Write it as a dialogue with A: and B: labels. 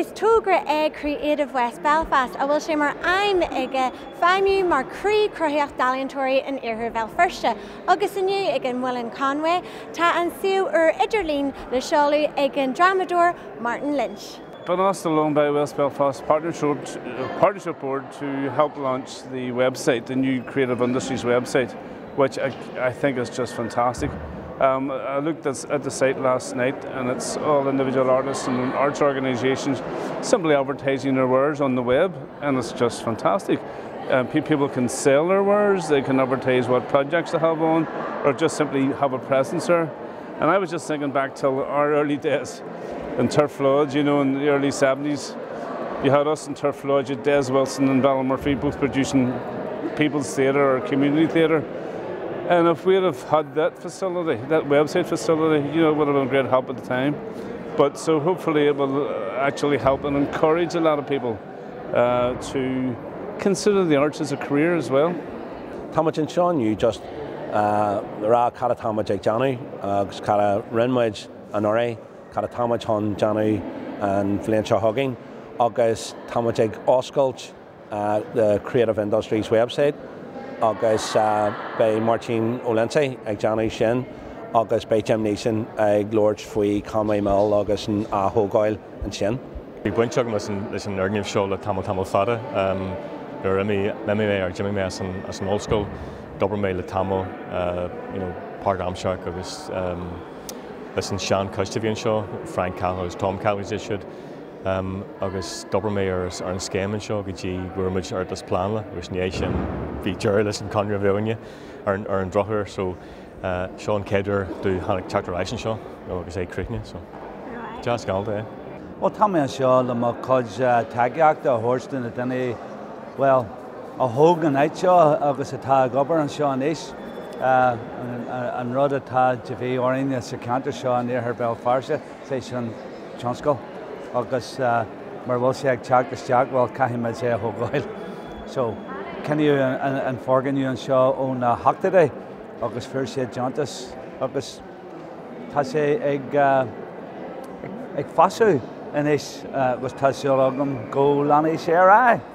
A: Is togra é Creative West Belfast a bhfuil sé mar aidhm aige feidhmiú mar chroí cruthaitheach d'ealaíontóirí in Iarthar Bhéal Feirste agus inniu ag an Muileann Conway tá an suíomh úr idirlín le seoladh ag an drámadóir Martin Lynch.
B: Been asked along by West Belfast Partnership, Partnership Board to help launch the website, the new Creative Industries website, which I, I think is just fantastic. Um, I looked at, at the site last night and it's all individual artists and arts organisations simply advertising their wares on the web and it's just fantastic. Um, people can sell their wares, they can advertise what projects they have on or just simply have a presence there. And I was just thinking back to our early days in Turf Lodge, you know, in the early 70s. You had us in Turf Lodge, you had Des Wilson and Bella Murphy both producing people's theatre or community theatre. And if we'd have had that facility, that website facility, you know, it would have been a great help at the time. But so hopefully it will actually help and encourage a lot of people uh, to consider the arts as a career as well.
C: Táimid anseo inniu just le rá cad atá muid ag déanamh agus cad a rinne muid anuraidh, cad atá muid chun déanamh an bhliain seo chugainn agus tá muid ag oscailt the Creative Industries website agus beidh Máirtín Ó Loinsigh ag déanamh sin agus beidh Jim Neeson ag labhairt faoi Conway Mill agus an ath-thógáil ansin.
D: Bhí baint agam leis an leis an fhoirgneamh seo le tamall tamall fada. Nuair a imigh mé or d'imigh mé as an as an ollscoil, d'obair mé le tamall you know páirtaimsearach agus leis an sean-choiste a bhí anseo, Frank Cahill agus Tom Cahill agus iad siúd. Agus d'obair mé ar ar an scéim anseo go dtí go raibh muid ar iarratas pleanála agus ina dhiaidh sin bhí deireadh leis an conradh a bhí againne ar an ar an drochuair so seo an chéad uair domh tháinig teacht ar ais anseo agus é críochnaithe so deas galánta é.
E: Bhuel tá mé anseo le mo chuid tacaíochta a thabhairt do na daoine, bhuel, a thóg an áit seo agus atá ag obair anseo anois. An rud atá de dhíth orainne sa cheantar seo in Iarthar Bhéal Feirste, is é sin tionscal agus mura bhfuil sé ag teacht isteach, bhuel, caithfidh muid é a thógáil. So, ceannaíodh an foirgneamh anseo ó na hochtóidí agus fuair siad deontas agus tá sé ag ag fás anois agus tá súil agam go leanfaidh sé ar aghaidh.